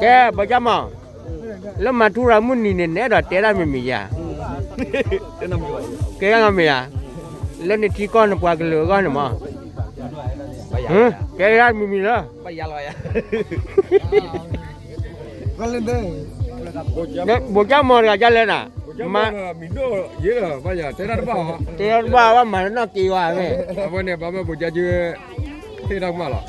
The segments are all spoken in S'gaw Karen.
ကဲ ဘီကၠၢ်မီၤ, လၢမၤထူရၤမုၢ်နံၤန့ၣ် နအဲၣ်ဒိးတဲဒၣ်မံၤမံၤယၤ, ကဲဂၤမ့ၢ်ဧါ, လၢနထံကီၢ်နပှၤကလုာ်အဂီၢ်န့ၣ်မး, ကဲဒၣ်မံၤမံၤလၢ ဘိၣ်ကၠၢ်မီၤတဂၤကၢ်လဲၣ်နၤ, မၤ, တဲတဘၣ်ဘၣ် မၤတနီၣ်က့ၤဝဲမ့ၢ်, အဝဲန့ၣ် ဘၣ်မ့ၢ်ဘိၣ်ကၠၢ်ကၢ် ဟ့ၣ်တၢ်ကမၣ်လီၤ.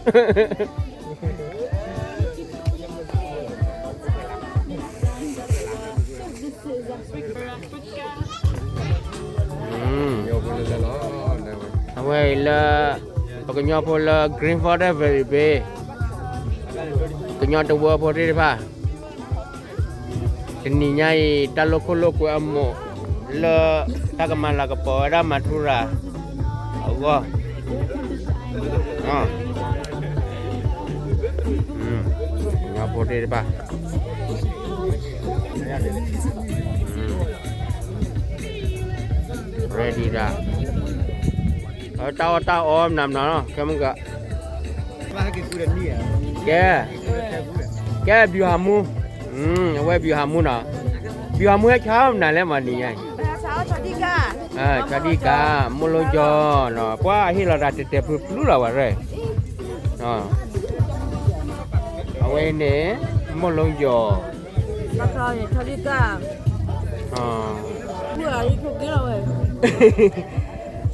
အဝဲအံၤလၢ ပကညီဖိလၢ Green Forest Valley Bay ကညီတဝၢဖိသ့ၣ်တဖၣ် တနံၤညါအံၤ တၢ်လိၣ်ခိၣ်လိၣ်ကွဲအမိၢ် လၢတၢ်ကမၤလၤကပီၤဝဲဒၣ်မၤထူရၤအဂီၢ်, ကညီဖိသ့ၣ်တဖၣ် ready ဒၣ်, တၢ်အီၣ်တၢ်အီမနုၤမနုၤလီၤ ခဲမုၢ်က ကဲ, ကဲ ဗျူဟာမှူး, အဝဲ ဗျူဟာမှူး နီၤ, ဗျူဟာမှူး ဟဲဆါမနုၤလဲၣ်မးနံၤညါအံၤ, ဆီဒံၣ်ကၣ်, မိၢ်လိကၠီ, ပှၤဟ့ၣ်လီၤတၢ်တဲာ်တဲာ်ဖျုဖျုလီၤဝဲရဲၣ်, အဝဲန့ၣ် မိၢ်လိကၠီ, ဆီဒံၣ်ကၣ်,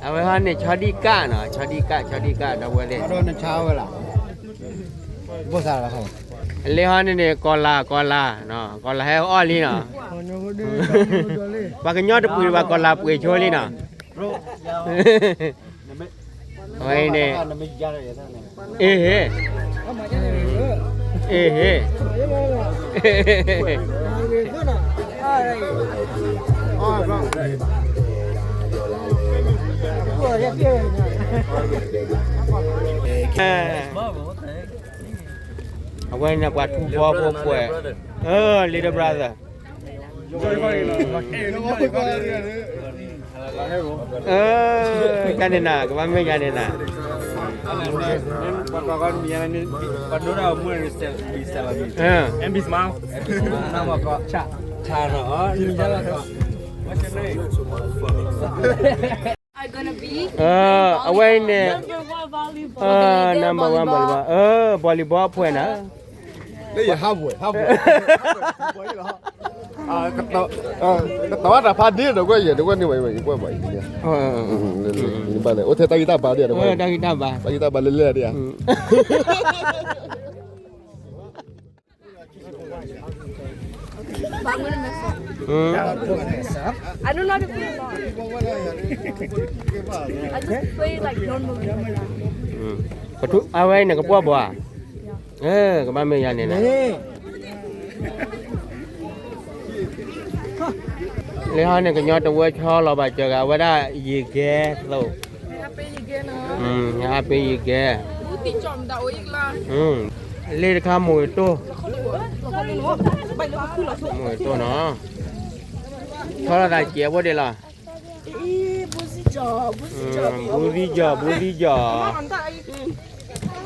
အဝဲဟီန့ၣ် ဆီဒံၣ်ကၣ်နီၤ, ဆီဒံၣ်ကၣ် ဆီဒံၣ်ကၣ် ဒီပုၢ်ဝဲၢ်သ့ၣ် လၢဟီန့ၣ်န့ၣ် ကီၤလၤ ကီၤလၤ, ကီၤလၤဟဲအီၣ်လံနီၤ, ပှၤကညီတပှ့ၤဘၣ် ကီၤလၤပှ့ၤဆိလံနီၤ, အဝဲန့ၣ်, အ့ဟ့ၣ်, အ့ဟ့ၣ် အဝဲန့ၣ်ပှၤထူဘီဖိပှဲၤ, little brother, ကန့ၣ်နၤ ကဘၣ်မ့ၢ်ယၤန့ၣ်နၤ, အဝဲအံၤန့ၣ်, number one volleyball, volleyball အဖှဲးနၤ, လၢယဟးဝဲ ဟးဝဲ ကတဝါတၢ်ဖးဒ့ဒီးကွဲးယဲၢ် တကွဲးန့ၢ်ဘၣ် ယကွဲးဘၣ်, အိၣ်ထဲတၢ်ဂံၢ်တၢ်ဘါဒ်, တၢ်ဂံၢ်တၢ်ဘါလၢလဲၣ်ဒ်ဧါ. I don't know how to play. I just play like normally. အဝဲန့ၣ်ကပှီၢ်ဘီဧါ, ကဘၣ်မ့ၢ်ယၤန့ၣ်နၤ, လၢဟီန့ၣ် ကညီတဝၢဆီလီၤဘၣ်စၢၤဂၤဝဲဒၣ်ယံၤကဲသိး, ဟးပ့ၤယံၤကဲ, လ့ၣ်တခါမိၢ်တိၢ်, မိၢ်တိၢ်နီၤ, ဆီလီၤသးစဲးဖိဒံးလီၤ, ဘူးသံကီၤ ဘူးသံကီၤ,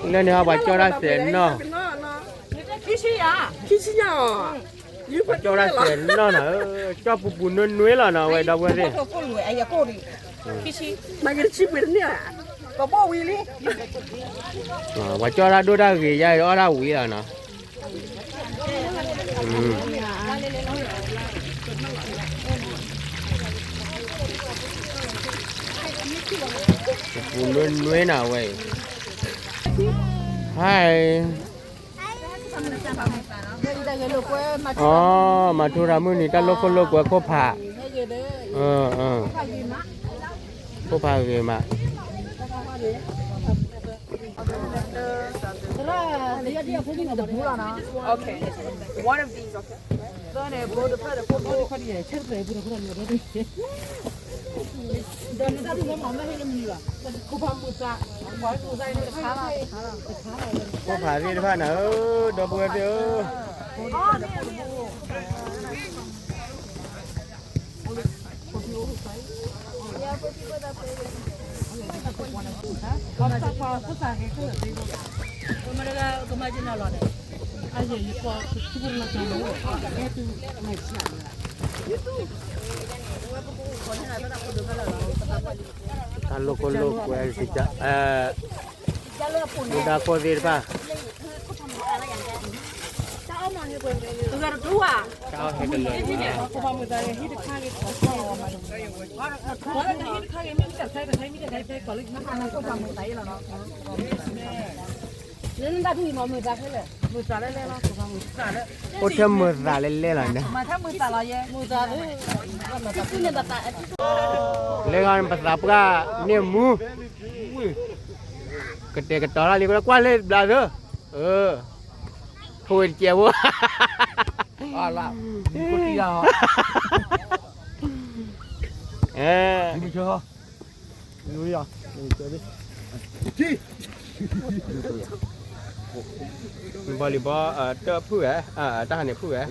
လၢန့ၣ်ဟီပှၤကၠီၣ်တၢ်စဲးနီၢ် ကၠီၣ်တၢ်စဲးနီၢ်နီၤ, ကၠီၣ်ပူၤပူၤနွဲၣ်နွဲၣ်လီၤနီၤ အဝဲဒီပုၢ်ဝဲၢ်သ့ၣ်, ပှၤကၠီၣ်တၢ်ဒိၣ်တၢ်ဂ့ၤ ယါအံၤ အီၣ်တၢ်ဝံၤလီၤနီၤ, ပူၤနွဲၣ်နွဲၣ်နီၤဝဲအံၤ, hi. အီ မၤထူရၤမုၢ်နံၤ တၢ်လိၣ်ခိၣ်လိၣ်ကွဲခိၣ်ဖး, ခိၣ်ဖးဂ့ၤမး, Okay, one of these, okay. ခိၣ်ဖးသ့ၣ်တဖၣ်နၤဧၢ, ဒီပုၢ်ဝဲၢ်သ့ၣ်ဧၢ, ခိၣ်ဖးဂ့ၤတဖၣ်, မတဂၤကမၤက့ၤနၤလီၤန့ၣ်, အယဲၢ်ယကီၢ်ကထူၣ်ဖိတလီၤကၢ်လီၤ, အဲၣ်တူၢ်မၤဆၣ်လၢ, တၢ်လိၣ်ခိၣ်လိၣ်ကွဲစံး, မူဒါခိၣ်သ့ၣ်တဖၣ်, တၢ်အီၣ်ဟဲတလၢာ်န့ၣ်, အိၣ်ထဲမုာ်သးလဲၣ်လဲၣ်လီၤန့ၣ်, လၢဂၤပသးပှၢ်န့ၣ်မူ, ကတဲာ်ကတီၤတၢ်လံ ကွၢ်လၢဘျါသၢ, ထိၣ်ဝဲတကဲးဖိ, ဘီလံဘီ, တၢ်ဖုၣ်ဝဲ, တၢ်ဟးန့ၣ်ဖုၣ်ဝဲ, ကဲ,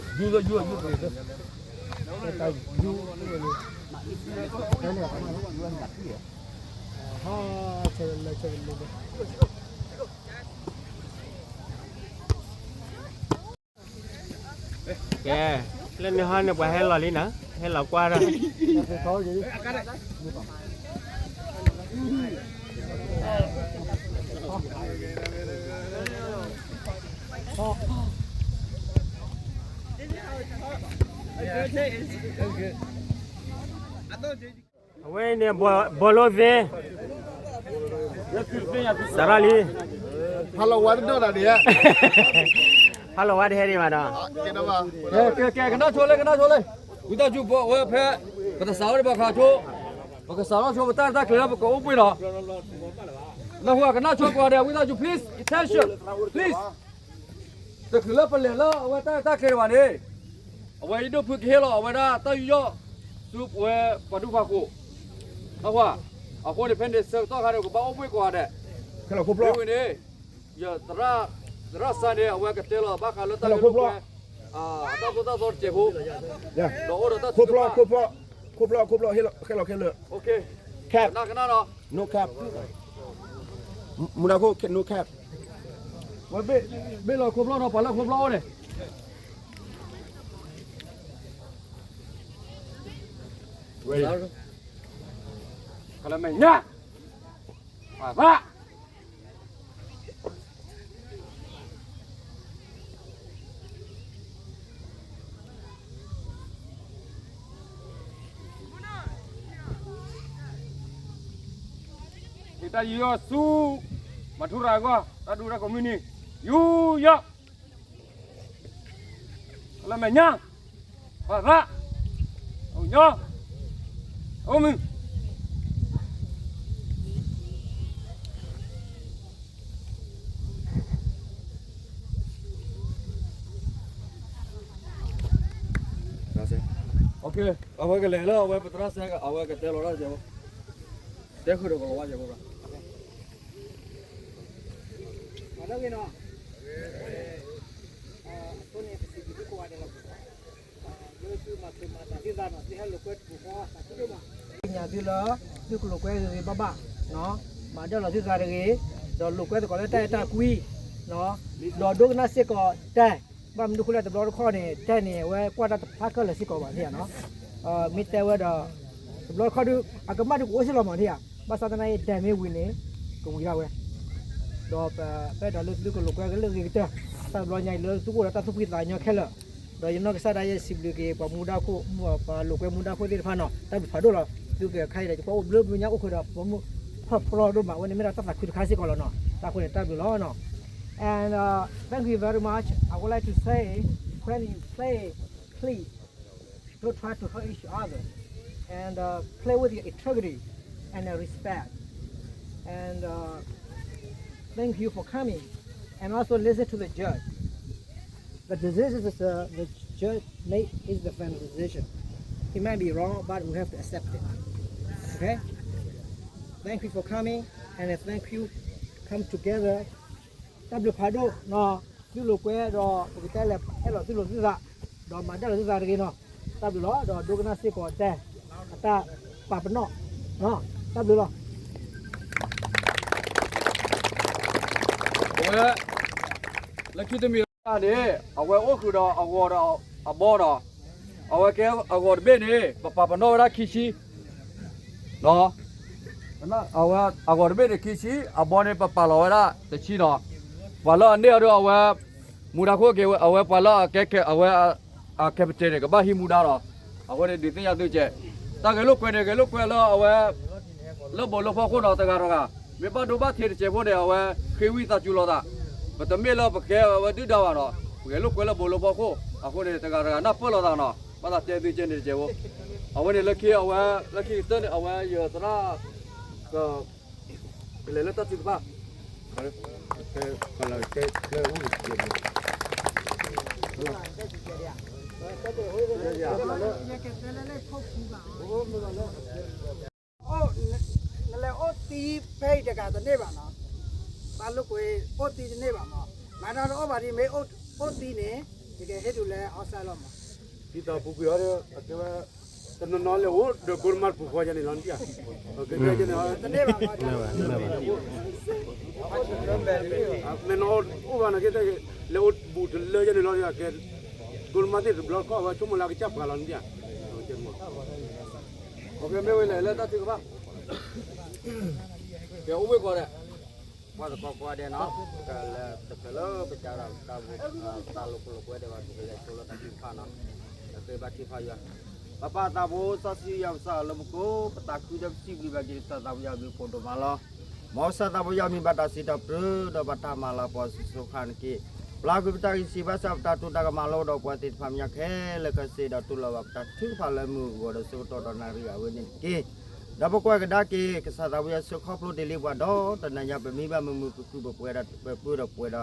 လၢန့ၣ်ဟီန့ၣ် ပှၤဟဲလီၤလံနၤ, ဟဲလီၤကွၢ်တၢ် အဝဲန့ၣ် ဘီလိသ့, စးထီၣ်လံ, ဟါလီၤဝါတဒိၣ်တၢ်န့ၣ်, ဟါလီၤဝါတဟဲဒံးဘၣ်ဒီး, ကဲ ကဲ ကနၣ်ဆိလၢ ကနၣ်ဆိလၢ, ဝံသးစူၤ ပဝဲဖဲ ပတစးထီၣ်ဒံးဘၣ်ခါဆိ, ပကစးထီၣ်ဆိ ပတၢ်ရဲၣ်တၢ်ကျဲၤလၢပကအိၣ်ဘှံးလီၤ, နၢ်ဟူဧါ ကနၣ်ဆိကိးဂၤဒဲး ဝံသးစူၤ please attention please, တချုးလၢပလဲၤလၢအဝဲတၢ်ရဲၣ်တၢ်ကျဲၤဒံးဘၣ်န့ၣ်, အဝဲယဒိၣ်ဖုကဟ့ၣ်လီၤအဝဲဒၣ်တၢ်ယူးယီၣ်ဆူပဝဲပှၤဒူပှၤယိၤ, နၢ်ဟူဧါ, အဃိန့ၣ် ဖဲန့ၣ်ဆၢကတီၢ်ခါန့ၣ် ပကဘၣ်အိၣ်ဘှံးကိးဂၤဒဲး, မ့ၢ်ဝံၤန့ၣ် ယသရၣ်စၢ်န့ၣ် အဝဲကတဲလီၤဘၣ်ဃးလၢတၢ်လၢလိာ်ကွဲ အတၢ်သိၣ်တၢ်သီတစဲးဖိ, ဒီးအိၣ်ဒီးတၢ် ခိၣ်ဖျီၣ် ခိၣ်ဖျီၣ် ခိၣ်ဖျီၣ် ဟ့ၣ်လီၤခဲလၢာ်, ကနၣ်ကနၣ်နီၤ, no cap, မူဒါခိၣ် no cap, ဝဲဘ့ၣ်လီၤခိၣ်ဖျီၣ်နီၤ ပှၤလၢခိၣ်ဖျီၣ်အိၣ်န့ၣ်, ကလၢမဲာ်ညါ, ပှၤသး ယတၢ်ယူးယီၣ်ဆူ မၤထူရၤအဂီၢ် တၢ်ဒူတၢ်ကိးမုၢ်နံၤ ယူးယီၣ် လၢမဲာ်ညါ ပှၤသး အိၣ်ညီ အိၣ်မုာ် အဝဲကလဲၤလၢအဝဲပသရၣ်စဲ အဝဲကတဲလီၤတၢ်စဲးဖိ တဲဃုာ်ဒီးကလီၤဝါစဲးဖိဘၣ် မၤလၢဂ့ၤနီၤ အဃိန့ၣ် ပစံးဘျုးသုကိးဂၤဒဲးလီၤ လၢသုမၤခၢၣ်မၤတၢ်သုသးနီၤ သုဟဲလိာ်ကွဲတပူၤဃီ သးခုဒိၣ်မး သ့ၣ်ညါသုလၢ သုကလိာ်ကွဲဂ့ၤဂ့ၤဘၣ်ဘၣ် မၤဒၢၣ်လီၤသုသးတဂ့ၤ ဒီးလိာ်ကွဲသကိးလၢတၢ်အဲၣ်တၢ်ကွံ ဒီးဒိကနၣ်စ့ၢ်ကီးတဲ ဘၣ်မနုၤဃိလၢတဘျီတခီၣ်န့ၣ် တဲန့ၣ် အဝဲကွၢ်တၢ်တဖျါခဲလၢာ်စ့ၢ်ကီးဘၣ် ထံၣ်ဧါနီၤ မ့ၢ်တဲဝဲဒီး တဘျီတခီၣ်ဒုး အကမၣ်ဒုးကအိၣ်စ့ၢ်လီၤမး ထံၣ်ဧါ ဘၣ်ဆၣ်သနာ်က့ တဲမ့ၢ်ဝံၤန့ၣ် ကဝံၤဒၣ်ဝဲ ဒီးပအဲၣ်ဒိးလၢသုကလိာ်ကွဲကလၢဂ့ၤကတၢၢ် တၢ်တဘျီညါအံၤလၢသုကအိၣ်ဒီးတၢ်သူၣ်ဖှံသးညီခဲလၢာ် ဒီးယနီၢ်ကစၢ်ဒၣ်ယဲစံးဘျုးက့ၤ ပှၤမူဒါခိၣ် ပှၤလိာ်ကွဲမူဒါခိၣ်သ့ၣ်တဖၣ်နီၤ တၢ်ဘျုးဖးဒိၣ်လီၤ သုကခါအံၤဒီး ယကွၢ်အိၣ်ဘျၢဘျၢညါအိၣ်ဃုာ်ဒီး ပှၤမူဖၢၣ်ဖျီဒိၣ်မး အဝဲန့ၣ်မ့ၢ်ဒၣ်တၢ်သးခုတခါစ့ၢ်ကီးလီၤနီၤ တၢ်ဃိန့ၣ်တၢ်ဘျုးလီၤနီၤ And uh, thank you very much. I would like to say, when you play, please don't try to hurt each other and uh, play with your integrity and uh, respect. And uh, thank you for coming and also listen to the judge. The decision is uh, the judge made is the final decision. It might be wrong, but we have to accept it. Okay? Thank you for coming and uh, thank you. Come together. တၢ်ဘျုးဖးဒိၣ်နီၤ သုလိာ်ကွဲဒီး ပကတဲလဲၣ် အဲၣ်လီၤသုလိာ်သုသး ဒီးမၤဒၣ်လီၤသုသးတဂ့ၤနီၤ တၢ်ဘျုးလီၤ ဒီးဒိကနၣ်စ့ၢ်ကီးတဲ အတၢ်ပာ်ပနီၣ်နီၤ တၢ်ဘျုးလီၤ. အဝဲ လၢခံတမံၤန့ၣ် အဝဲအိၣ်ဃုာ်ဒီးအဂီၤဒီးအဘီဒီး အဝဲကဲအဂီၤတဘ့ၣ်န့ၣ် ပပာ်ပနီၣ်ဝဲဒၣ်ခံဆံ အဝဲအဂီၤတဘ့ၣ်န့ၣ်ခံဆံ အဘီန့ၣ် ပပာ်လီၤဝဲဒၣ်တဆံနီၤ. ပှၤလၢအန့ၢ်အီၤဒီးအဝဲ မူဒါခိၣ်က့ၤဝဲ အဝဲပှၤလၢအကဲ အဝဲ အ capital န့ၣ် ကဘၣ်ဟံးမူဒါဒီး အဃိန့ၣ် ဒုးသ့ၣ်ညါသုကဲး တၢ်ဂဲၤလိာ်ကွဲန့ၣ် ဂဲၤလိာ်ကွဲလၢအဝဲ လၢဘိးလၢဖီခိၣ်နီၤ တဂၤတဂၤ မ့ၢ်ဘၣ်ဒိဘၣ်ထံးတစဲးဖိန့ၣ် အဝဲဃ့ဝံသးစူၤလိာ်သး ပတမ့ၢ်လၢပကဲအဝဲဒုၣ်ဒါဘၣ်ဒီး ပဂဲၤလိာ်ကွဲလၢဘိးလၢဖီခိၣ် အဃိန့ၣ် တဂၤတဂၤနၢ်ပၢၢ်လိာ်သးနီၤ ဘၣ်သးတဲသုကဲးန့ၣ်တစဲးဖိ အဝဲန့ၣ်လၢခံအဝဲ လၢခံကတၢၢ်န့ၣ် အဝဲယသရၣ် က ကလဲၤလၢတၢ်ထုကဖၣ် နလဲၤအိၣ်သံဖဲအံၤတဂၤတန့ၢ်ဘၣ်နီၤ, ဘၣ်လိာ်ကွဲအိၣ်သံတန့ၢ်ဘၣ်မး, မၤနီတအိၣ်ဘၣ်ဒ်မ့ၢ်အိၣ်သံန့ၣ် ယကဟ့ၣ်ဒုးလၢအီစၢလီၤမး, ဒ်သိးပူၤကွံာ်အီၤဒီး အကဲဝဲ တနီၤနီၤလဲၤအိၣ်ဒီး gold mine ပူၤဃီယဲန့ၣ်လီၤ, တန့ၢ်ဘၣ်မး, မ့ၢ်နီၤအိၣ်ဘၣ်န့ၣ်က့ လဲၤအိၣ်ဘူးတလၢယဲန့ၣ်လီၤ, ကဲ gold mine သ့ၣ်တဘျီခီၣ်ဝဲဆိကမိၣ်လၢအကစၢ်ပှၤလီၤန့ၣ်, မ့ၢ်ဝဲလဲၤလၢတၢ်ထုကဖၣ် ကဲအိၣ်ဝ့ၢ်ကီးဒဲး, ပှၤသကိးကွၢ်ဒဲးနီၤ, ပကလဲၤတဖျၢၣ်လၢပစးဒီးတၢ်ဘိ, တၢ်လိာ်ခိၣ်လိာ်ကွဲဒဲးဘၣ် ပကလဲၤဆိလၢတၢ်ထုကဖၣ်နီၤ, ပဃ့ဘါထုကဖၣ်ယွၤ, ပပၢ်သးဘိစီဆှံယွၤပစံးလၢမူခိၣ်, ပသးခုဒီးပစံးဘျုးဘၣ်က့ၤကစၢ်သးဘိယွၤဘျုးဖှိၣ်ဒိၣ်မးလီၤ. မ်ကစၢ်သးဘိယွၤမံၤဘၣ်တၢ်စံးထီၣ်ပတြၢၤ ဒီးဘၣ်တၢ်မၤလၤကပီၤစိၤစိၤဃၣ်ဃၣ်န့ၣ်တက့ၢ်. ပျၢ်ကွံာ်ပတၢ်ဂံၢ်စၢ်ဘါစၢ် ပတၢ်ထူးတၢ်ကမၣ်လၢအိၣ်ဒီးပှၤသ့ၣ်တဖၣ်မ့ၢ်ညါခဲလၢာ်ခဲဆ့ ဒီးတူၢ်လိာ်ဘၣ်ပတၢ်ထုကဖၣ်လၢမုၢ်အဂီၢ်ဒီးဆၢကတီၢ်ဒီးနၣ်ရံၣ်အဝဲန့ၣ်တက့ၢ်. ဒီးပကွၢ်ကဒါက့ၤ ကစၢ်သးဘိယွၤဆှၢခီဖျိတ့ၢ်လံပှၤဒီး တနၤညါပမ့ၢ်ဘၣ်မုာ်မုာ်ခုၣ်ခုၣ် ပပှဲၤဒီးပပၢဒီးပှဲၤ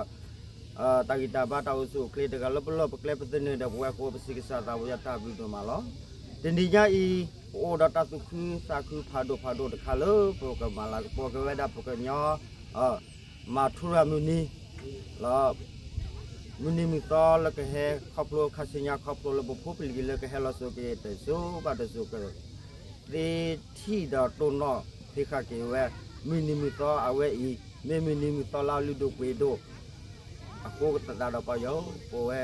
ဒီး တၢ်ဂံၢ်တၢ်ဘါတၢ်အိၣ်ဆူၣ်အိၣ်ချ့တဂၤလၢပလီၢ်ပကျဲပသနၢၣ်ဒီး ပဝဲဃိပစံးကစၢ်သးဘိယွၤတၢ်ဘျုးဒိၣ်မးလီၤ. တနံၤညါအံၤ ပအိၣ်ဒီးတၢ်သူၣ်ခုသးခုဖးဒိၣ်ဖးဒိၣ်တခါလၢ ပကမၤလၤကပီၤက့ၤဝဲဒၣ်ပကညီ မၤထူရၤမုၢ်နံၤ လၢ မုၢ်နံၤမုၢ်သီလၢကဟဲခီဖျိခါဆူညါခီဖျိလၢပဖိပလံၤလၢကဟဲလီၤစိၤက့ၤတစိၤဘၣ်တစိၤက သ့ထံၣ်ဒီးတိၢ်နီၣ်ဖံးဃာ်က့ၤဝဲ မုၢ်နံၤမုၢ်သီအဝဲအံၤ မ့ၢ်မုၢ်နံၤမုၢ်သီလၢအလုၢ်ဒိၣ်ပှ့ၤဒိၣ် အဃိသတးဒီးပယီၤ ပဝဲ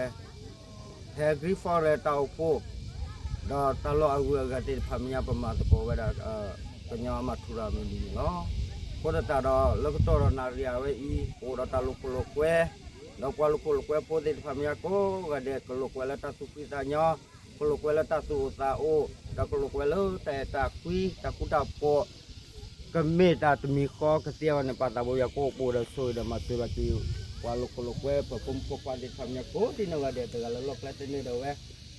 ဟဲ Green Forest တၢ်အိၣ်ဖှိၣ် ဒီးတၢ်လီၢ်အဂုၤအဂၤသ့ၣ်တဖၣ်မ့ၢ်ညါ ပမၤသကိးဝဲဒၣ် ကညီမၤထူရၤမုၢ်နံၤန့ၣ်လီၤ. အဃိသတးဒီး လၢကတီၢ်ဒီးနၣ်ရံၣ်အဝဲအံၤ ပအိၣ်ဒီးတၢ်လိာ်ခိၣ်လိာ်ကွဲ ဒီးပှၤလိာ်ခိၣ်လိာ်ကွဲဖိသ့ၣ်တဖၣ်မ့ၢ်ညါကိးဂၤဒဲး ကလိာ်ကွဲလၢတၢ်သူၣ်ဖှံသးညီ ကလိာ်ကွဲလၢတၢ်သူၣ်အိၣ်သးအိၣ် ဒီးကလိာ်ကွဲလၢတၢ်အဲၣ်တၢ်ကွံ တၢ်ဃူတၢ်ဖိး ကမ့ၢ်တၢ်တမံၤဃီကသ့အဂီၢ်န့ၣ် ပၢ်သးဘိယွၤကအိၣ်ဘူးဒီးဆိၣ်ဂ့ၤဒီးမၤစၢၤဘၣ်က့ၤ ပှၤလိာ်ခိၣ်လိာ်ကွဲ ပဖိမုၣ်ဖိခွါသ့ၣ်တဖၣ်မ့ၢ်ညါကိးဒ်နီၢ်ဂၤဒဲး တဂၤလၢလီၢ်ကျဲသနၢၣ်ဒီးဝဲ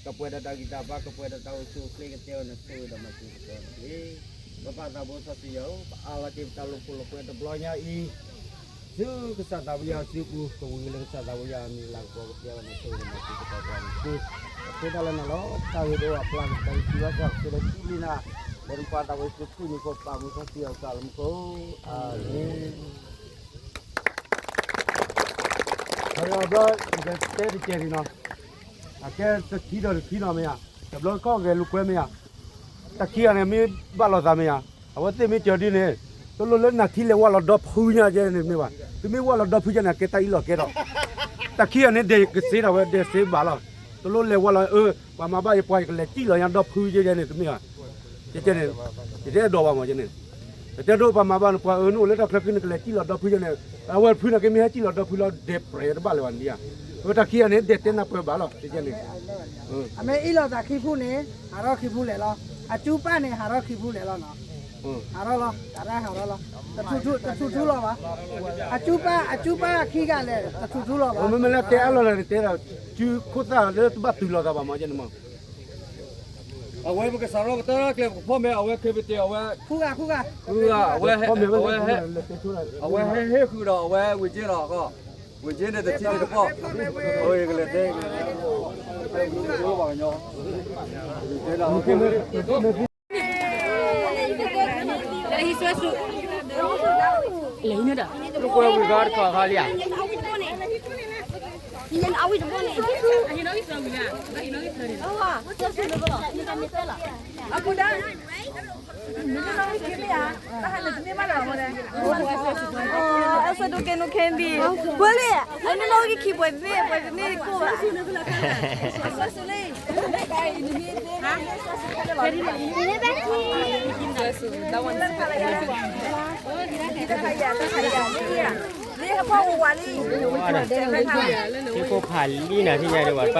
ကပှဲၤဒီးတၢ်ဂံၢ်တၢ်ဘါ ကပှဲၤဒီးတၢ်အိၣ်ဆူၣ်အိၣ်ချ့ကသ့အဂီၢ်န့ၣ် ဆိၣ်ဂ့ၤဒီးမၤစၢၤကသ့အဂီၢ်န့ၣ်တက့ၢ်. ပပၢ်သးဘိစီဆှံယွၤဧၢ, ပအၢၣ်လီၤက့ၤပတၢ်လိာ်ခိၣ်လိာ်ကွဲတဘျီညါအံၤ ဆူကစၢ်သးဘိယွၤစုပူၤ ကဝံၤလၢကစၢ်သးဘိယွၤအမံၤလၤကပီၤကသ့အဂီၢ်န့ၣ် ဆိၣ်ဂ့ၤဒီးမၤစၢၤကသ့အဂီၢ်န့ၣ်တက့ၢ်. အဃိဒၣ်လဲာ်န့ၣ်လီၤ တၢ်ဂ့ၢ်ဒိၣ်အပျၢ်ကတၢၢ်ကစံးဘၣ်စၢ်ကဆိးဒီးစံးဘျုးနၤ လၢနပၢ်သးဘိယွၤစုပူၤန့ၣ် ပပၢ်မုၢ်စီဆှံယွၤပစံးလၢမူခိၣ် အၤမ့ၣ်. အဘျီ ယကတဲတကဲးဒံးနီၤ, အကဲတထံၣ်ဒီးတထံၣ်နီၤမ့ၢ်ဧါ, တဘျီတခီၣ်ဂဲၤလိာ်ကွဲမ့ၢ်ဧါ, တၢ်ခံဂၤန့ၣ် မ့ၢ်ဘၣ်လိာ်သးမ့ၢ်ဧါ, အဝဲသ့ၣ်မ့ၢ်ကၠီၤဒ်န့ၣ်, တလိၣ်လၢနၤထံလဲၤဝဲလီၤဒီဖုညါကဲန့ၣ်မ့ၢ်ဘၣ်, သုမ့ၢ်ဝဲလီၤဒီဖုကဲန့ၣ် အကဲတၢ်အံၣ်လီၤကဲဒီး, တၢ်ခံဂၤန့ၣ် ဒဲးကစ့ထီၣ်ဝဲ ဒဲးစ့ဘၣ်လီၤ, တလိၣ်လဲၤဝဲလီၤ အၢ ပှၤမၤဘၣ်ယပှၤ ယကလဲၤစံၣ်လီၤညါဒီဖုကဲန့ၣ် တမ့ၢ်ဘၣ် ကဲန့ၣ်, ယတအဲၣ်ဒိးဘၣ်မ့ၢ်န့ၣ်, ယတဲဒိးပှၤမၤဘၣ်နပှၤအၢ နအိၣ်လၢတၢ်ချၢခံ နကလဲၤစံၣ်လီၤဒီဖုယဲန့ၣ်, အဝဲဖုန့ၣ်က့မ့ၢ်ဟဲစံၣ်လီၤဒီဖုလီၤ ဒဲးပြဲးတဘၣ်လၢၤဘၣ်န့ၣ်ဧါ, အဝဲတၢ်ခံဂၤန့ၣ် ဒဲးတဲနၢ်ပၢၢ်ဘၣ်လီၤ ကဲန့ၣ်, အမ့ၢ်အ့ၣ်လိာ်သးခံဖုန့ၣ် ဟးထီၣ်ခံဖုလဲၣ်လီၤ, အစူပၢ်န့ၣ် ဟးထီၣ်ခံဖုလဲၣ်လီၤနီၤ, ဟးထီၣ်လီၤ တၢ်တဟးထီၣ်လီၤ, တထူထူလီၤဘၣ်, အစူပၢ် အစူပၢ်ခံဂၤလဲၣ် တထူထူလီၤဘၣ်, မ့မ့ၢ်လၢတဲအါလီၤလဲၣ် နတဲဒီး စုခိၣ်သၣ်လၢတဘၣ်တုၤလီၤသးဘၣ်မ့ၢ်န့ၣ်မ့ၢ် အဝဲပကစးထီၣ်ကတၢၢ်ကျဲပကဖီၣ်မဲာ် အဝဲခဲပတဲအဝဲ, ဃုဂၤ, ဃုဂၤ, အဝဲဟဲ, အဝဲဟဲ, အဝဲဟဲဟ့ၣ်ဃုာ်ဒီးအဝဲဝ့ၢ်က့ဒီး, ဝ့ၢ်က့န့ၣ်တထံၣ်န့ၣ်တပီၢ်, အဝဲကလဲၤတဲ, ကလဲၤတဲ, ကလဲၤတဲ, ကလဲၤတဲ, လဲၤဟံးစွဲဆူ, လဲၤဟံးန့ၣ်ဒီး, ကွဲဝံၤဂၤတခီခါလံဧါ. အဝံၤတဘိန့ၣ်, အကူဒါ, မ့ၢ်နီၢ်ဝံၤခံမ့ၢ်ဧါ, တၢ်ဟးလၢတန့ၢ်မးလီၤ, အဆၢဒိၣ်ကဲနိ candy, ပှၤလံ, အန့ၣ်နီၢ်ဝံၤခံပှဲၤတန့ၢ် ပှဲၤတန့ၢ်ကိၣ်ဘၣ်, ဟံၣ်ဖိဖးလံနၤ ထံၣ်ညါဒံးဘၣ်ပၢ်အံၤ, တၢ်ခါ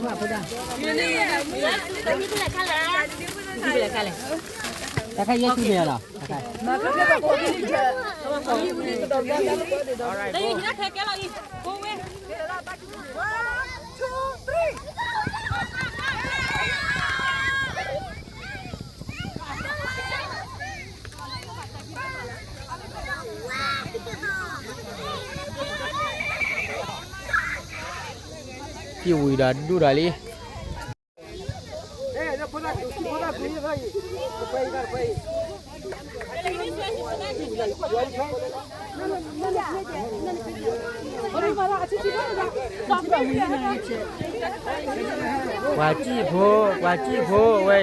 ယဲၢ်ထံၣ်န့ၣ်လီၤ, ထံၣ်ဝံၤဒီးဒူၣ်ဒီးလံ. ပှၤစံၣ်ဖိ, ပှၤစံၣ်ဖိဝဲ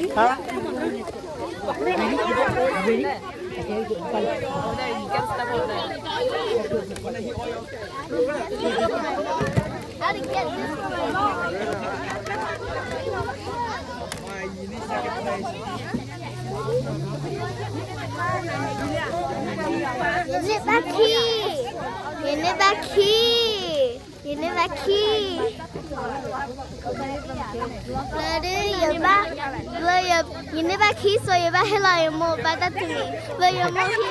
အံၤ. ယမ့ၢ်ဘၣ်ခံ, ယမ့ၢ်ဘၣ်ခံ, ယမ့ၢ်ဘၣ်ခံ, လၢဒ်ယဘၣ်, ယမ့ၢ်ဘၣ်ခံ so ယဘၣ်ဟ့ၣ်လီၤယမိၢ်ပၢ်တၢ်တမံၤ, လၢယမိၢ်ဟ့ၣ်တ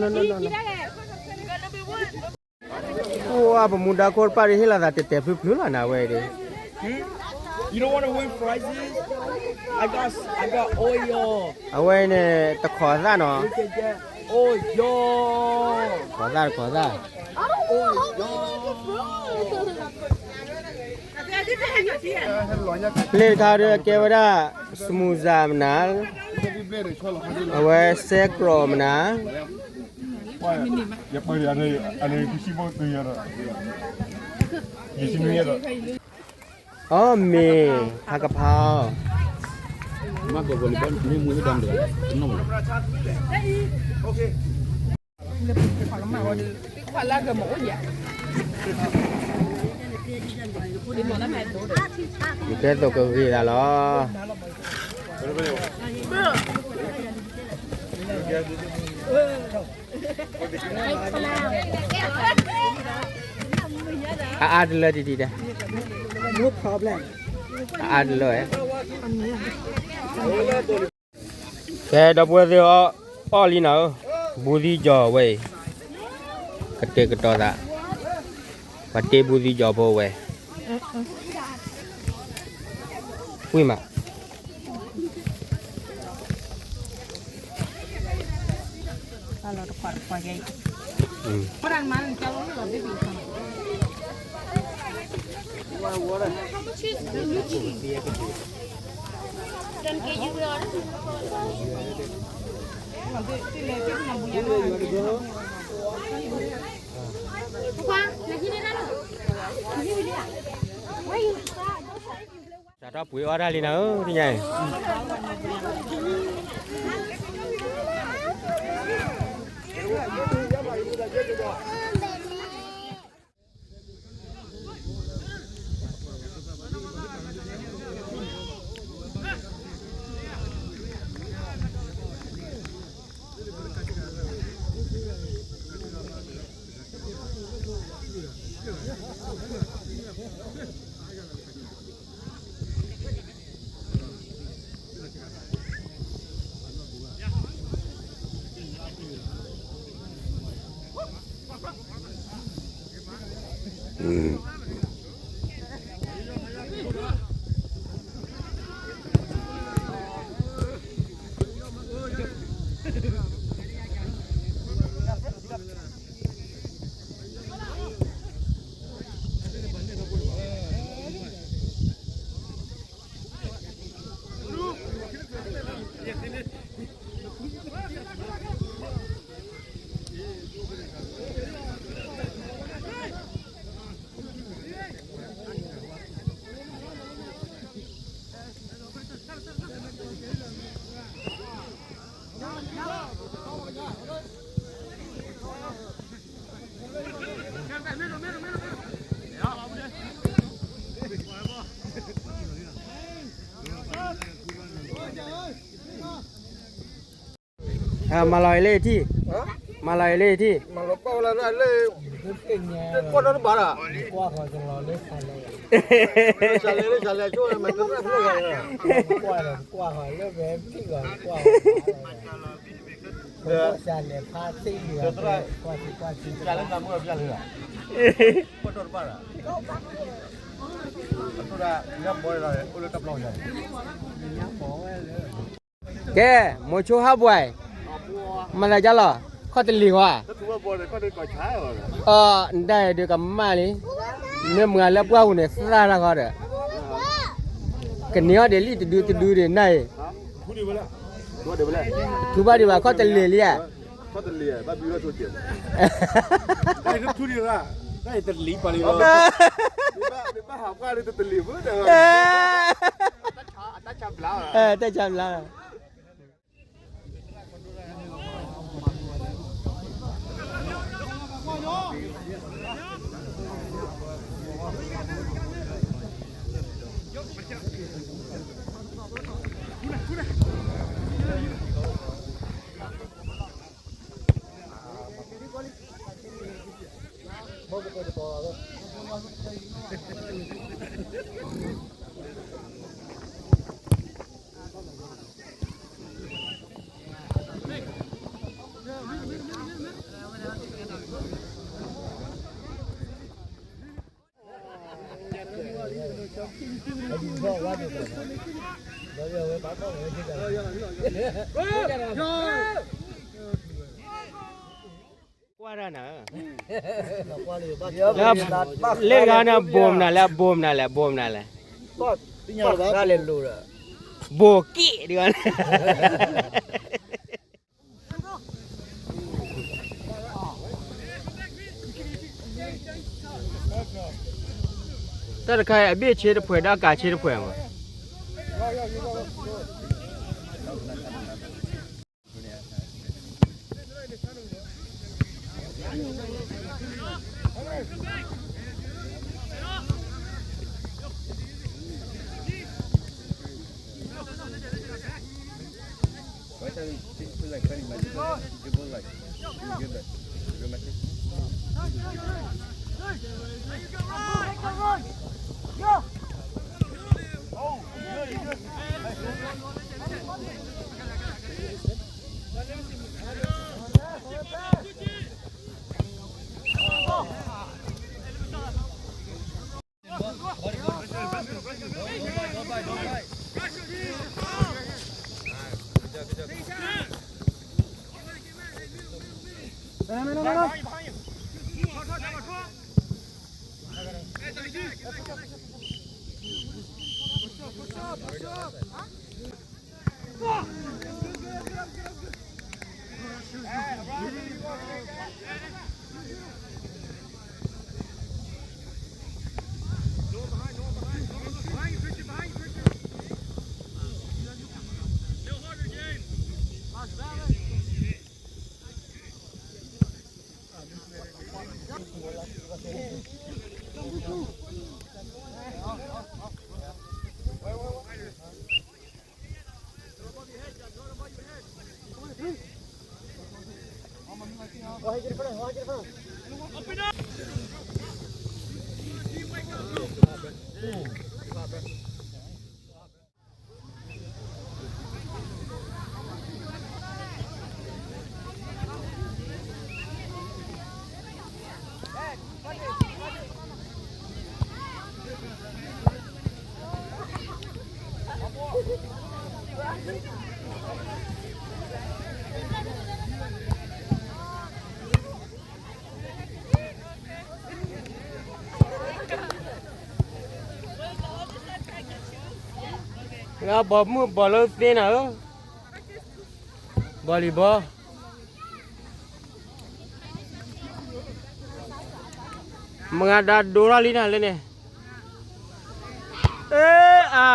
ၢ်လံ. အိၣ် ပမူဒါခိၣ်တဖၣ်ဒ်ဟ့ၣ်လီၤသးတဲာ်တဲာ်ဖျုးဖျုးလီၤနၤဝဲဒၣ်. You don't wanna win prizes? I got, I got oil. အဝဲန့ၣ် တခိးသၣ်နီၤ. You can get oil. ခိးသၣ် တခိးသၣ်. Oil. ပျဲၢ်တခါဒီးကဲဝဲဒၣ် စမူစၤမနၤ, အဝဲစဲကရီမနၤ. အီၣ်မ့ၤ ဖးကဖါအီၤ. ယကဲသိးကဂ့ၤသးလီၤ. အအါတလၢတံၢ်တံၢ်ဒၣ်, အအါတလၢ. ကဲ ဒီပုၢ်ဝဲၢ်သ့ၣ်ဧၢ, အီၣ်လံနၤဧၢ, ဘူးသံကၠီၤဝဲအံၤ, ကတဲာ်ကတီၤသး, ပှၤတ့ဘူးသံကၠီၤဖိဝဲ, ဝံၤမး. စးထီၣ်ပှ့ၤအီၣ်တၢ်လံနၤဧၢ သ့ၣ်ညါအံၤ. မၤလီၤအံၤလၢထံၣ်, မၤလီၤအံၤလၢထံၣ်, မၤလီၤကွၢ်ဝဲလၢလၢ, ကွၢ်နီတဘၣ်ဒီး, ကွၢ်ဃီကလီၤလၢဆါလဲၣ်, ဆါလဲၣ်လၢဆါလဲၣ် ဆိၣ်ဝဲမ့ၢ်တရၣ်ဖျိၣ်ဃီ, ကွၢ်လီၤကွၢ်ဃီလၢဝဲထံၣ်ဂီၤကွၢ်ဃီ, ဆါလဲၣ်ဖးသ့ၣ်ယၤ, ကွၢ်သ့ၣ်ကွၢ်သ့ၣ်, ကွၢ်နီတဘၣ်ဒီး, ကဲ, မိၤဆိဟးဘှံး, မၤသးဒ်လဲၣ်, ခီၣ်တလ့ၤဃီဧါ, အနဒၣ်ဒုးကမၣ်လံ, မ့ၢ်မၤလၢပှၢ်ပူၤန့ၣ် သၣ်တၢ်ဃီဒီး, ကန့ၢ်အီၣ်ဒံးလံတဒုတဒုဒံးနၤအံၤ, ထူဘၣ်ဒံးဘၣ် ခီၣ်တလ့ၤလံဧါ, တလ့ၤပှၤလံ, တလ့ၤ, တၢ်ဆါဘျါ ကွၢ်တၢ်နၤ, လၢတဂၤန့ၣ် ဘိးမနုၤလဲၣ်, ဘိးမနုၤလဲၣ်, ဘိးမနုၤလဲၣ်, ဘိးက့ၣ်တဂၤန့ၣ် တၢ်တခါအံၤ အဘ့ၣ်ဆ့တဖှဲးဒီးအကးဆ့တဖှဲးမး. ဘီမုၢ်ဘီလၢသ့နၤဧၢ, ဘီလံၤဘီ, မုၢ်ဂၤဒၣ်ဒိထီၣ်လံနၤလၢန့ၣ်, အ့ အါ.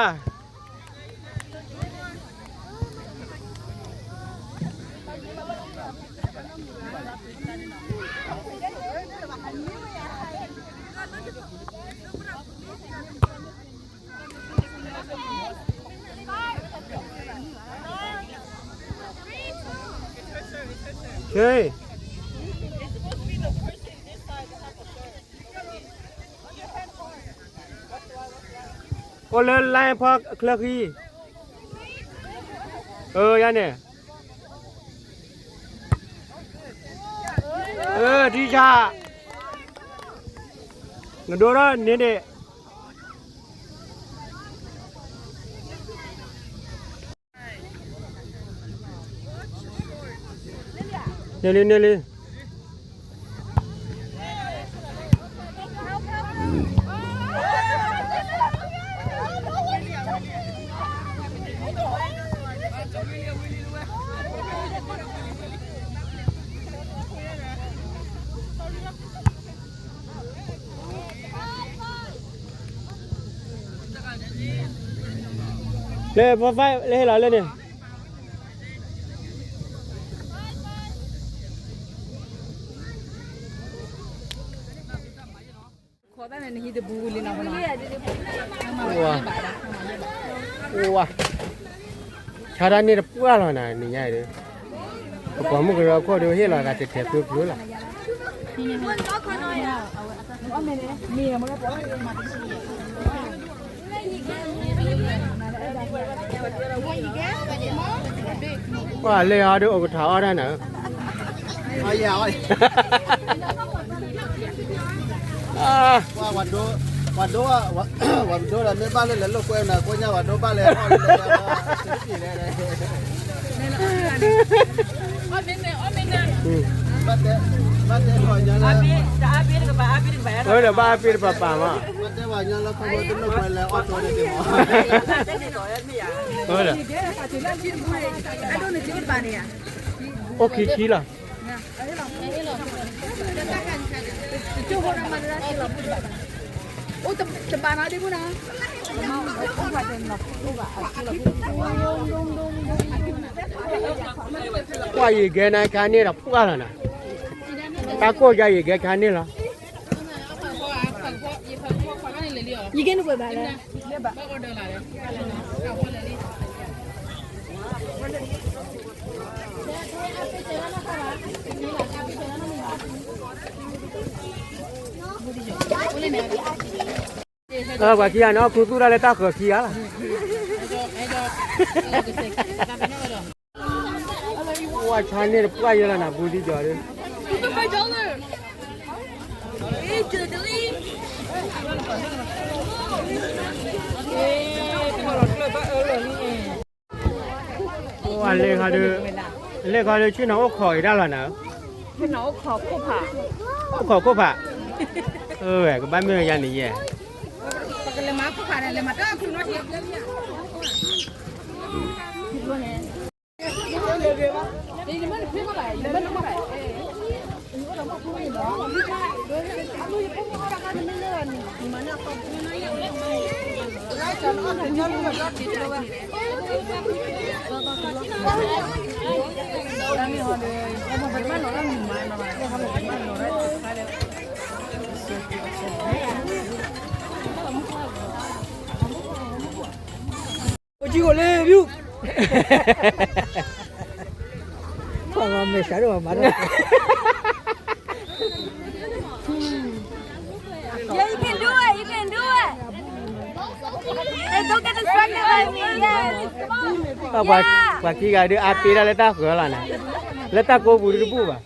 အိၣ်လၢ line ဖီချၢဃံ. အၢ ယၤန့ၣ် အၢ ထံဆး နဒိထီၣ်န့ၣ်ဒံး န့ၢ်လံ န့ၢ်လံ. လၢ four five လၢဟ့ၣ်လီၤလၢန့ၣ် အိၣ်ဝါ ဆါတၢ်န့ၣ်တပှၢ်လီၤနၤ နံၤညါအံၤဒီး ပပိာ်မုၣ်ကရၢခိၣ်ဒီးဟ့ၣ်လီၤသးတထဲးဖျိဖျိလီၤ. ပှၤလဲၤအီၤဒီးအိၣ်ကထါအီၣ်တၢ်နၤဧၢ. ပှၤဒိ ပှၤဒိဒီးမ့ၢ်ဘၣ်လၢလဲၤလိာ်ကွဲနၤ ကိညါပှၤဒိဘၣ်လဲၤ ဘၣ်တဲ ဘၣ်တဲ အဝဲဒီး ဘၣ်အါဖံတပၤပၤမး ဘၣ်တဲပှၤညီလၢခီဖျိတလိာ်ကွဲလဲၤအီၣ်တိၤန့ၣ်တ့ၢ်မး အဝဲဒီး အိၣ်ခံဆံလီၤ. ပှၤယံၤဂဲၤနၤခါန့ၣ်ဒီးပှၢ်လီၤနၤ, တၢ်ကိၢ်ယါယံၤဂဲၤခါန့ၣ်လီၤ. ယကဲနကွဲးဘၣ်လဲၣ်. ပှၤခံဂၤန့ၣ် အီၣ်ခူသူၣ်တၢ်လၢတၢ်ဃၢၤခံဂၤလီၤ. ဝါဆါန့ၣ်တပှၢ်ယဲလီၤနၤ ဘူးဒံကီၤဒီး အလဲၤခီဒီး အလဲၤခီဒီး ဆ့ၣ်နီၤအိၣ်ခိးအံၤဒၣ်လီၤနၤ, အိၣ်ခိးခိၣ်ဖး, အၢ ကဘၣ်မ့ၢ်ယါန့ၣ်ယဲ ပကလဲၤမၤခိၣ်ဖးန့ၣ် လဲၤမၤတၢ်ဖုနီၣ်ထံ အိၣ်ကံၢ်အိၣ်လၢ ပျူၢ် ပှၤမၤမဲာ်ဆှးဒိၣ်မး မၤဒိၣ် Yeah, you can do it, you can do it. Hey, don't get distracted by me, yes. ပှၤခံဂၤဒုးအါပ့ၤဒၣ်လၢတၢ်ဃၢၤလီၤနၤ, လၢတၢ်ကိးပူၤဒုးတဘူၣ်ဘၣ်.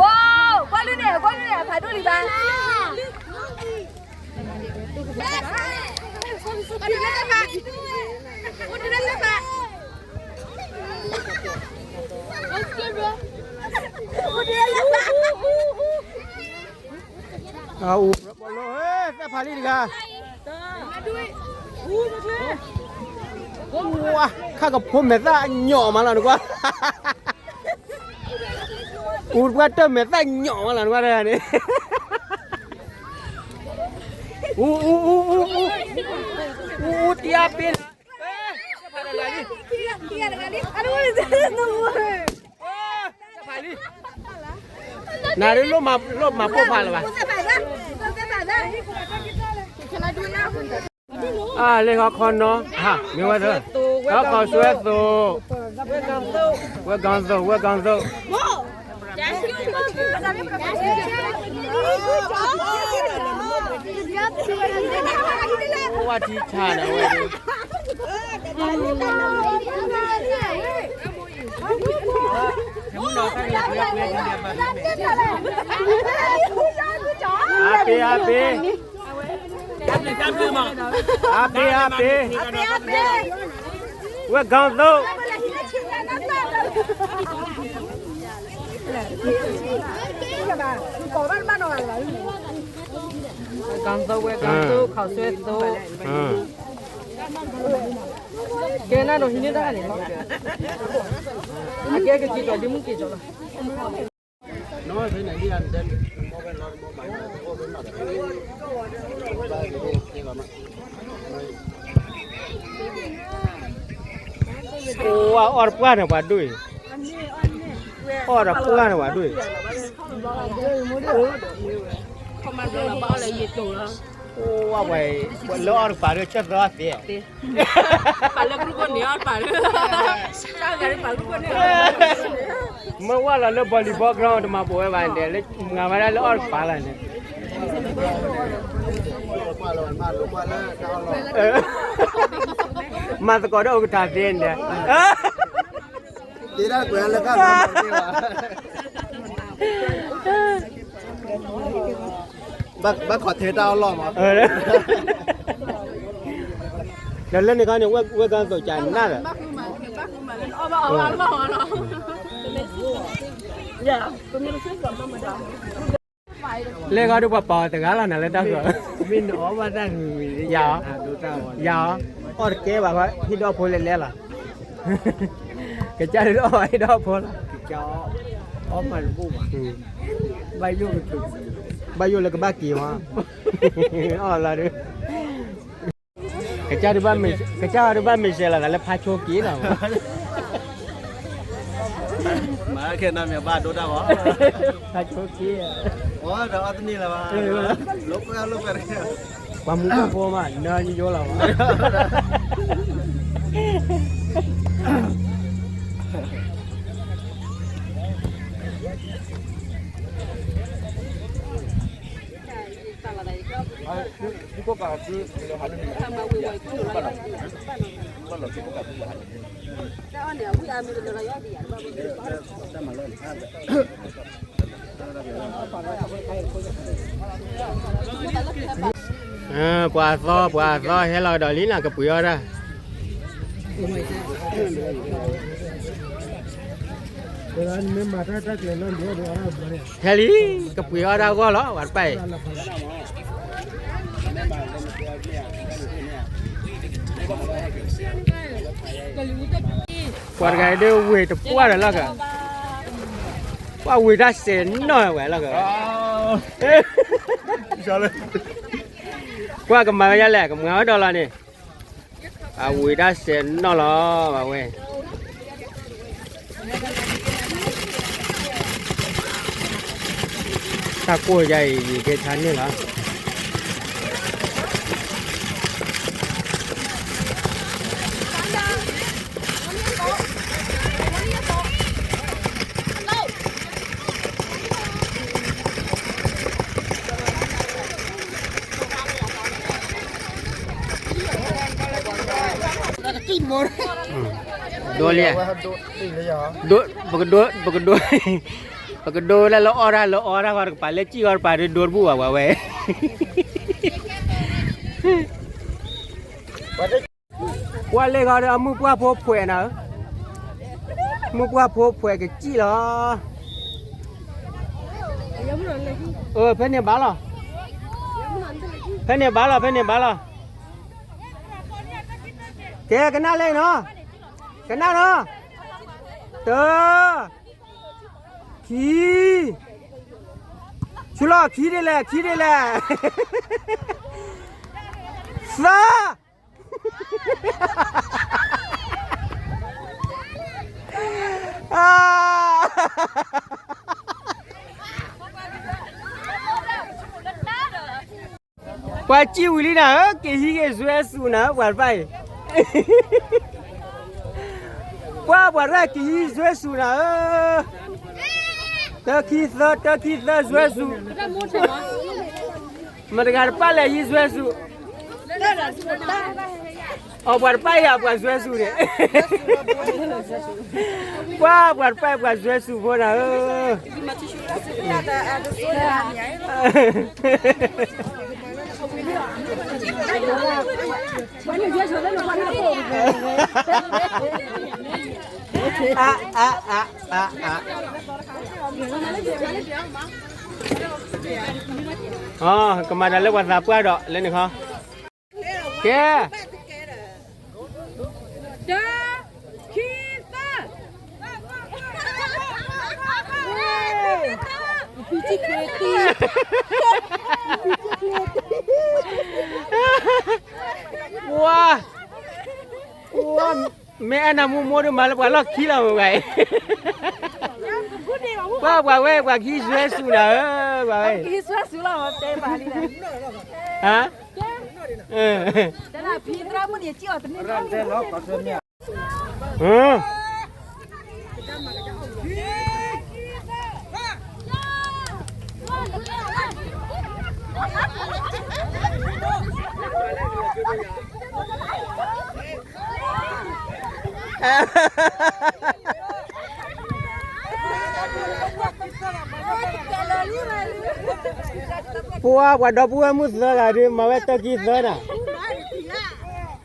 Wow, ကွၢ်လုၢ်န့ၣ် ကွၢ်လုၢ်န့ၣ် ဖးဒိၣ်လံဘၣ်. အူ သၣ်ဖးလံတဂၤ, ဝါ ခါကဖိမဲာ်သၣ်ညိးမးလီၤနကွၢ်, အူတပှၢ်တၢၢ်မဲာ်သၣ်ညိးမးလီၤနကွၢ်တဂၤန့ၣ်, အူ အူ အူ အူ အူ အူ တယါပ့ၤနၤ နၤဒုးလိၣ်မၤပိၢ်ဖးလၢၤဘၣ်, အလဲၤခီခီနီၤ မ့ၢ်ဝဲသၢ ဟီၣ်ခိၣ်စွဲသိး, ဝဲကီသိး, ဝဲကီသိး, ဝဲထံဆါန့ၣ်ဝဲ, အပ့ၤ အပ့ၤ, အပ့ၤ အပ့ၤ, ဝဲကီသိး, ဝဲကီသိး, ဝဲကီသိး, ခိၣ်စွဲသိး, ကဲနၤဒီးဟံးန့ၢ်တၢ်န့ၣ်လီၤ, အကဲကက့ၤကီၤဒ်မုၢ်က့ၤကီၤလီၤ. အိၣ်အီၣ်တပှၢ်န့ၣ်ပှၤဒိၣ်အံၤ, အီၣ်တပှၢ်န့ၣ်ပှၤဒိၣ်အံၤ, အိၣ်ဝဲပှၤလၢအီၣ်တကပၤဒီးဆၢသၢသ့ ပာ်လၢကရူၢ်ကိန့ၣ်အီၣ်တပၤလၢ, တၢ်ဂၤတပာ်ကရူၢ်ကိန့ၣ်, မ့ၢ်ဝဲလီၤလၢ volleyball ground တမၤပိာ်ဝဲဘၣ်န့ၣ်, မၤဝဲဒၣ်လၢအီၣ်တကပၤလီၤန့ၣ်, မၤသကိးဒီးအိၣ်ကထါသ့န့ၣ်, တ့ဒၣ်ကွဲးလၢကၢ်သီမၤတသ့ဘၣ်, ဘၣ်ခီၣ်ထဲတၢ်အီၣ်လီၢ်မး, ဒီးလၢန့ၣ်ခါန့ၣ် ဝဲကီသိးကနၣ်ဒီး လဲၤဂီၤဒုးပှၤပာ်အီၤတဂၤလီၤနၤလၢတၢ်ဃီ, မ့ၢ်နအီၣ်ဘၣ်တၢ်ဂ့ၤဂ့ၤ, ယၤ, ယၤ, အီၣ်တကဲဘၣ်, ဟ့ၣ်ဒီဖိလဲၤလဲၤလီၤ, ကစၢ်ဒုးအီၣ်ဟ့ၣ်ဒီဖိလီၤ, အီၣ်မးတဘူၣ်ဘၣ်, ဘၣ်ယိၣ်လၢကဘၣ်က့ၤမး, အီၣ်လီၤဒုး ကစၢ်ဒုးဘၣ်မ့ၢ်, ကစၢ်ဒုးဘၣ်မ့ၢ်စဲးလီၤသးလၢဖးဆိက့ၤလီၤ, မၤခဲနီတမံၤဘၣ်ဒိတၢ်ဂီၤ, ဖးဆိက့ၤ, အီၣ်ဒီးအီၣ်တန့ၢ်လၢၤဘၣ်, ပှၤမူခိၣ်ဖိမး နၢယိယိလီၤဘၣ်. ပှၤသီ ပှၤသီဟဲလီၤကဒီးလံနီၤ ကပှ့ၤအီၣ်တၢ်, ဟဲလံ ကပှ့ၤအီၣ်တၢ်ဂီၢ်လီၤ ပှၤတဖၣ်အံၤ ပှၤတဂၤအံၤဒ်ဝ့ၢ်တပှၢ်ဒီးလီၤက, ပှၤဝ့ၢ်တၢ်စဲးနီၢ်ဝဲလီၤက, ပှၤကမၤဝဲဒ်လဲၣ် ကမၤဝဲဒီးလီၤန့ၣ်, အဝ့ၢ်တၢ်စဲးနီၢ်လီၤ ပှၤဝဲ တၢ်ကိၢ်ယါအံၤ ယကဲဆါန့ၣ်လီၤ. ဒိလံ, ဒိ, ပကဒိ, ပကဒိ, ပကဒိလၢလၢအီၣ်တၢ်လၢအီၣ်တၢ်ဃီတကပၤ လၢစံၣ်ဃီတကပၤဒ်ဒိတဘူၣ်ဘၣ် ပှၤဝဲ ပှၤလဲၤဃီဒီးအမုၢ်ပှၢ်ဖိဖှဲးနၤဧၢ, မုၢ်ပှၢ်ဖိဖှဲးကစံၣ်လီၤ. အၢ ဖဲန့ၣ်ဘၣ်လီၤ, ဖဲန့ၣ်ဘၣ်လီၤ, ဖဲန့ၣ်ဘၣ်လီၤ. ကဲ ကနၣ်လဲၣ်နီၤ, ကနၣ်နီၤ, တၢ, ခံ, ဆူလီၤ ခံဒ်လဲၣ် ခံဒ်လဲၣ်, သၢ ပှၤစံၣ်ဝံၤလံနၤဧၢ, က့ၤဟံးက့ၤစွဲဆူနၤဧၢ ပှၤတဖၣ်အံၤ. ပှၤပှၤရဲၣ်က့ၤယံၤယွဲၢ်စူၤနၤဧၢ, တၢခံသၢ တၢခံသၢယွဲၢ်စူၤ, မတဂၤတပၣ်လဲၣ်ယံၤယွဲၢ်စူၤ, အီပှၤတပၣ်ယၤပှၤယွဲၢ်စူၤန့ၣ်, ပှၤပှၤတပၣ်ပှၤယွဲၢ်စူၤဖိနၤဧၢ. အါ အါ အါ အါ အါ, အကမၤတၢ်လၢပှၤသးပှၢ်ဒီး လၢန့ၣ်ခီ, ကဲ, တၢ, ခံ, သၢ, ဝါ, ဝါ, မ့ၢ်အဲၣ်နၤမူမိၢ်ဒုးမၤလၢပှၤလီၢ်ခံလီၤမ့ၢ်ဝဲ, ပှၤပှၤဝဲ ပှၤကဟံးယွဲၢ်စူၤနၤဧၢ, ပှၤဝဲ, ဟါ, ပှၤပှၤဒီပုၢ်ဝဲၢ်မုၣ်သၢဂၤဒုး မၤဝဲတၢ်ခံသၢနၤ,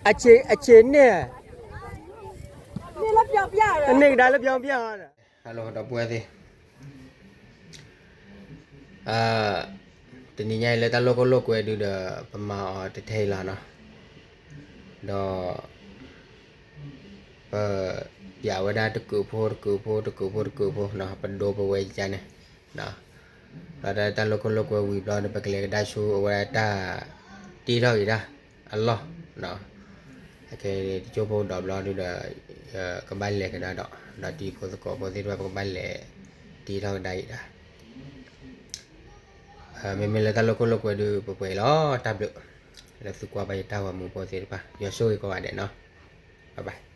အဆံးန့ၣ်, တန့ၢ်ကဒါလၢပျီပျီ, hello ဒီပုၢ်ဝဲၢ်သ့ၣ်, တနံၤညါအံၤလၢတၢ်လိာ်ခိၣ်လိာ်ကွဲဒုးဒီး ပမၤအီၤတထဲအံၤလီၤနီၤ, ဒီး ပပျးဝဲဒၣ်တကုးဖိတကုးဖိတကုးဖိတကုးဖိနီၤ, ပဒိပဝဲယကန့ၣ်, ဒီးတၢ်လိာ်ခိၣ်လိာ်ကွဲဝံၤဘျီဒီး ပကလဲၤကဒါဆူအဝဲဒၣ်တၢ်တ့ထီၣ်က့ၤတၢ်အလီၢ်, အခဲအံၤတကၠိဖိကဒီးဘျီဒုးဒီး ကဘၣ်လဲၤကဒါဒီး, ဒီးတံၤဖိသကိးဖိသ့ၣ်တဖၣ် ပကဘၣ်လဲၤတ့ထီၣ်ကဒါအံၤဒၣ် မ့မ့ၢ်လၢတၢ်လိာ်ခိၣ်လိာ်ကွဲဒုး ပပှဲၤလီၤတၢ်ဘျုး, လၢသုကွၢ်ဘၣ်ယတၢ်ဂီၤမူဖိသ့ၣ်တဖၣ် ယွၤဆိၣ်ဂ့ၤကိးဂၤဒဲးနီၤ, bye bye.